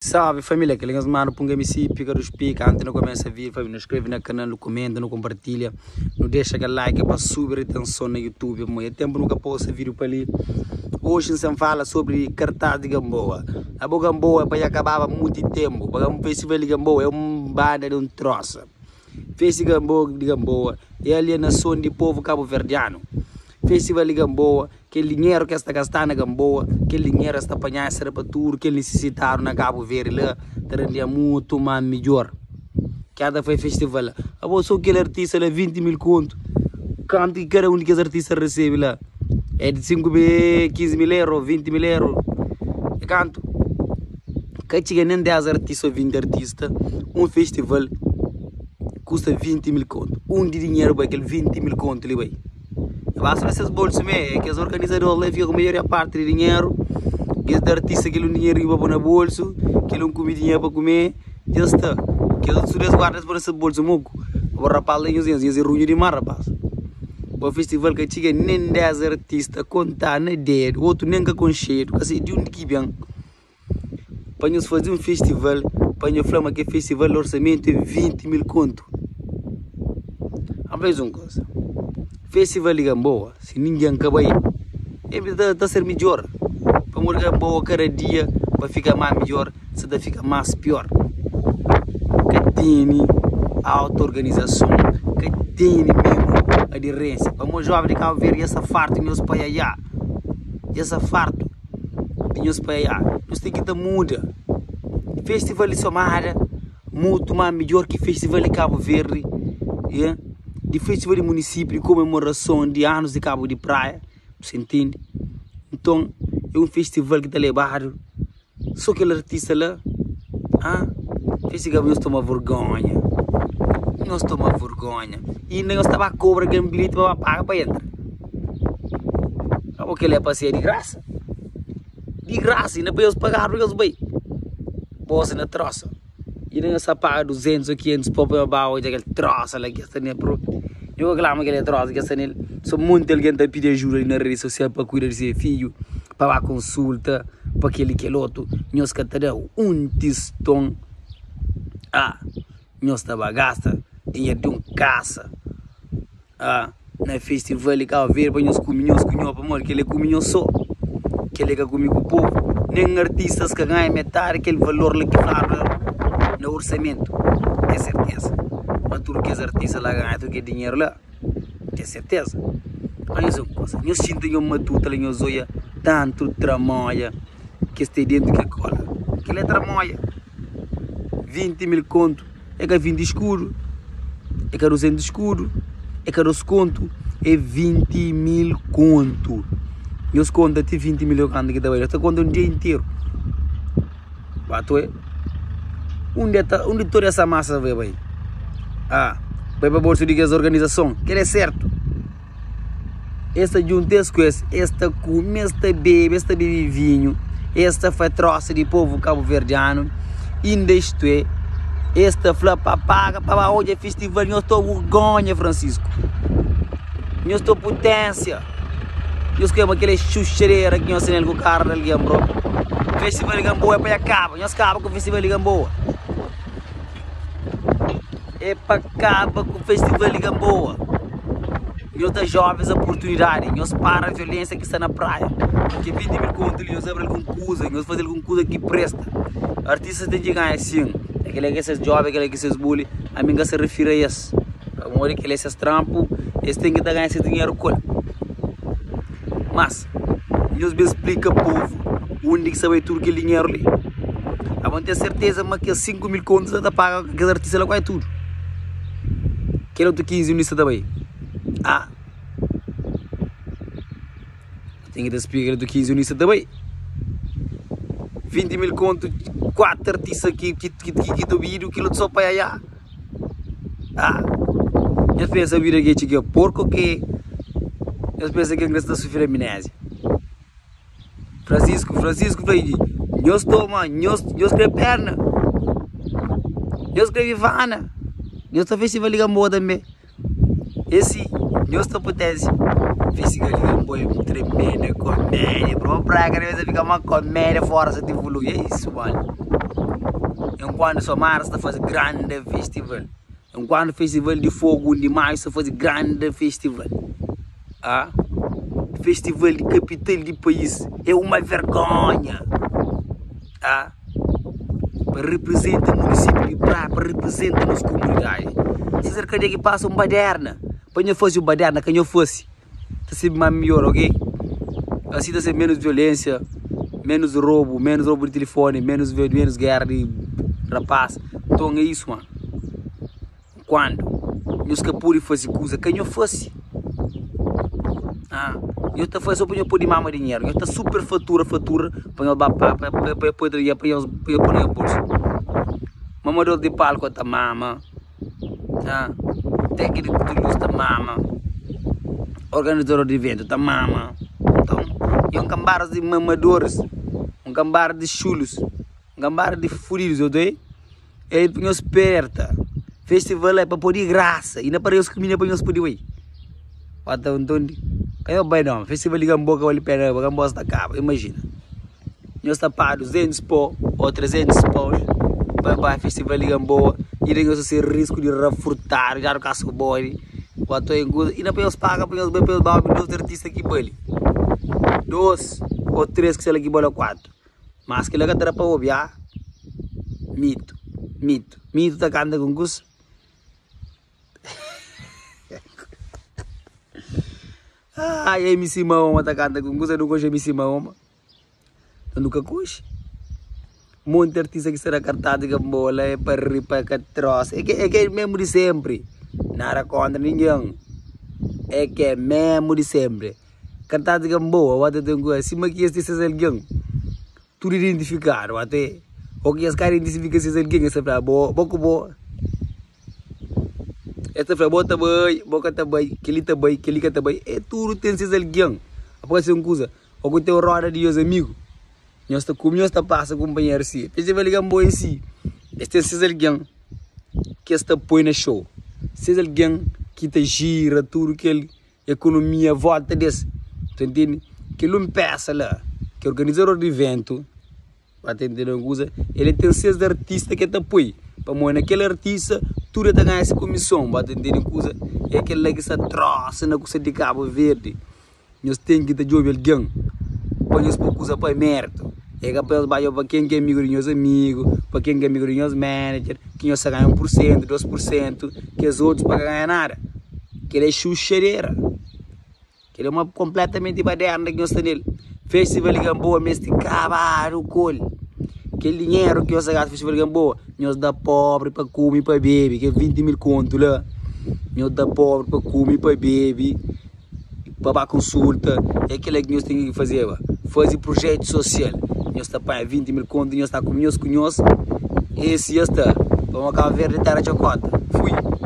Salve família, kel nhos manu Punga MC, Pika dos Pika. Antes nu começa vídeo, família, nu inscreve na canal, nu comenta, nu compartilha, nu deixa aquele like pa subir retenção na YouTube. Mo é tempo nunca posta vídeo pa li. Hoje nós fala sobre cartaz de Gamboa. A bo Gamboa pa acabava muito tempo. Pa um festival de Gamboa é um banda de um troça. Festival de Gamboa é alienação de povo cabo-verdiano. Festival de Gamboa, kel dinheru ki es ta gastá na Gamboa, kel dinheru es ta panhá es ta da pa tudu kel nisisitadu na Kabu Verdi la, ta rendia mutu má midjór. Ki ata fai festival la. Abo so kel artista la 20 mil kontu, kantu ki kada un di kes artista resebe la? É di 5 mil, 15 mil euro, 20 mil euro, é kantu? Ka txiga nen 10 artista ô 20 artista, un festival kusta 20 mil kontu. Undi dinheru bai kel 20 mil kontu li bai? Basta na ses bolsu mé, é kes organizador la fika ku maioria parti di dinheru, kes di artista kel un dinherinhu pa poi na bolsu, kel un kumidinha pa kume, dja sta. Kes otu tudu es guarda es poi na ses bolsu moku. Bo rapaz la nhos nhos é runhu dimás rapaz. Bo festival ka txiga nen 10 artista kontá na dedu, otu nen ka konxedu, ka se di undi ki ben. Pa nhos faze un festival, pa nho fla ma kel festival orsamentu é 20 mil kontu. N fla-s un kuza, festival di Gamboa, si ningen ka bai, el ta ser midjór. Pamodi Gamboa kada dia pa fika más midjór, sa ta fika más piór. Ka tene auto-organizason, ka tene mesmu aderénsia. Pamodi jóven di Kabu Verdi dja sta fartu di nhos paiaiá, dja sta fartu. di nhos pai ah nhos ten ki ta muda festival di somada mutu ma midjor ki festival di Cabo Verde yeah di festival di municipio di comemorason di anos di Cabo di Praia bu intende nton é un festival ki ta lebadu so kel artista la ah festival nhos toma vergonha nhos toma vergonha inda nhos ta ba kobra kel bilheti pa ba paga pa entra. Abo kel é passeia di grasa? Di grasa, inda pa eus pagadu pa eus bai. Bosi na trosa. Inda nhos ta paga 200 ou 500 pa pa ba odja kel trosa la ki es ta nel propi. Nhu ka klama kel é trosa ki es ta nel. So monti algen ta pidi ajuda li na redi sosial pa kuida di se fidju, pa ba konsulta, pa kel i kel otu. Nhos ka ta da un tiston. Ah, nhos ta ba gasta dinheru di un kasa. Ah, na festival di Cabo Verde pa nhos kume nhos ku nho pamodi kel é kume nhos só, kel é ka kume ku povu, nen artistas ka ganha metadi kel valor la ki fladu la na orsamentu, ten serteza ma tudu kes artista la ganha tudu kel dinheru la, ten serteza. Má nhos un kuza, nhos xinta nho matuta la nhos oia tantu tramoia ki es ten dentu kel kola, kel é tramoia, 20 mil kontu. É ka 20 skudu, é ka 200 skudu, é ka 2 kontu, é 20 mil kontu. Nhos konta ti 20 mil kantu ki ta bai, nhos ta konta un dia interu. Ba toi, undi ta, undi toda essa massa vai bai? Ah, bai pa bolsu di kes organizason, kel é sertu. Es ta djunta es ku es, es ta kume, es ta bebe, es ta bebe vinhu, es ta fai trosa di povu kabuverdianu, inda istu é, es ta fla pa paga pa ba odja festival, nhos ta burgonha Francisco, nhos ta putensia, nhos kre ma kel é xuxadera ki nhos ten el ku kara di algen bro, festival di Gamboa é pa dja kaba, nhos kaba ku festival di Gamboa, é pa kaba ku festival di Gamboa. Nhos da jovens oportunidadi, nhos para violensia ki sta na praia. Ke 20 mil kontu li, nhos abri algun kuza, nhos faze algun kuza ki presta. Artistas ten ki ganha sin. É kel-la ki é ses job, é kel-la ki é ses buli. Ami N ka sa rifiri a es. Pamodi kel-la é ses trampu, es ten ki ta ganha ses dinheru ku el. Mas, nhos ben splika povu undi ki sta bai tudu kel dinheru li. Abo N ten serteza ma kes 5 mil kontu sa ta paga kes artista la kuazi tudu. Kel otu 15 undi sta ta bai? Ah! Ten ki ta splika kel otu 15 undi sta ta bai. 20 mil kontu, 4 artista ki ki ki ki ta obidu, kel otu so pa iaiá. Ah! Nhos pensa vida ki é txi ki é porku ki nhos pensa ki N sta sufri amnésia? Francisco, Francisco fla di, nhos toma, nhos, nhos kre perna, nhos kre bifana, nhos ta festival di Gamboa tanbe. Esse, nhos ta potência. Festival di Gamboa é tremenda comédia, bro. Praia cada vez fika uma comédia fora sa ta evolui. É isso, mano. Enquanto Somar sta faze grande festival. Enquanto festival di fogo 1 di maio sta faze grande festival. Ah, festival di capital di país é uma vergonha. Ah, pa representa município di Praia, pa representa nos comunidade. Cesar cadê que passa um baderna? Pa nho faze um baderna, ka nho faze. Ta ser ma mior, ok? Asi ta ser menos violência, menos roubo, menos roubo de telefone, menos menos guerra de rapaz. Então é isso, mano. Quando nhos ka pode faze kuza, ka nho faze. Ah, nho ta faze só pa nho pode mama dinheiro. Nho ta super fatura, fatura pa nho ba pa pa pa pa pa dinheiro pa nho pa nho pôr na nho bolso. Mamador de palco ta mama. Ah, técnico de luz ta mama. Organizador de evento ta mama. Então, é um cambada de mamadores, um cambada de chulos, um cambada de fudidos, eu dei. É nhos perta. Festival é pa pôr de graça. E na para nhos kumida pa nhos pode oi. Bota um tom de. Ka bai não. Festival de Gamboa ka vale pena, Gamboa sta caba, imagina. Nhos ta paga 200 pó ou 300 paus pa bai festival de Gamboa e daí nhos ta ser risco de rafurtado, já do caso bode. Bota em coisa. E na pa nhos paga pa nhos bai pa nhos bai dois artistas que bali. Dois ou três que sei lá que bali quatro. Mas kel-la ka ta da pa obi, ah. Mito, mito, mito ta kanta ku kus. Ai, MC Mahoma ta kanta ku kus, eu nu konxe MC Mahoma. Eu nu ka konxe. Monti artista ki sta na kartaz di Gamboa é pa ri pa ka trosa. É ke, é ke mesmu di sempri. Nada kontra ningen. É ke mesmu di sempri. Kartaz di Gamboa, bu ta ten ku sima ki es ten ses algen tudu identifikadu ate o ki es ka identifika ses algen es ta fla bo bo ku bo es ta fla bo ta bai bo ka ta bai kel-li ta bai kel-li ka ta bai e tudu ten ses algen pa fasi un kuza o ku ten roda di nhos amigu nhos ta kume nhos ta pasa kunpanheru si festival di Gamboa en si es ten ses algen ki es ta poi na show ses algen ki ta jira tudu kel ekonomia volta des, ta intende? Kel un pesa la, ki organizador di iventu, ba ta intende un kuza, el ten ses artista ki el ta poi, pamodi na kel artista tudu el ta ganha se kumison, ba ta intende un kuza? É kel la ki sta trosa na kusa di Kabu Verdi. Nhos ten ki ta djobe algen pa nhos poi kuza pa mérito. É ka pa nhos ba djobe pa ken ki é amigu di nhos amigu, pa ken ki é amigu di nhos manager, ki nhos ta ganha 1 pur sentu, 2 pur sentu, kes otus pa ka ganha nada. Kel-la é xuxadera. Kel-la é uma konpletamenti baderna ki nhos sta nel. Festival di Gamboa meste kabadu ku el. Kel dinheru ki nhos ta gasta Festival di Gamboa, nhos da pobri pa kume pa bebe. Kel 20 mil kontu la, nhos da pobri pa kume pa bebe. Pa ba konsulta, é kel-la ki nhos ten ki fazeba, faze prujétu sosial. Nhos ta panha 20 mil kontu, nhos ta kume nhos ku nhos, esi ya sta. Pamodi Kabu Verdi é téra txokota. Fui!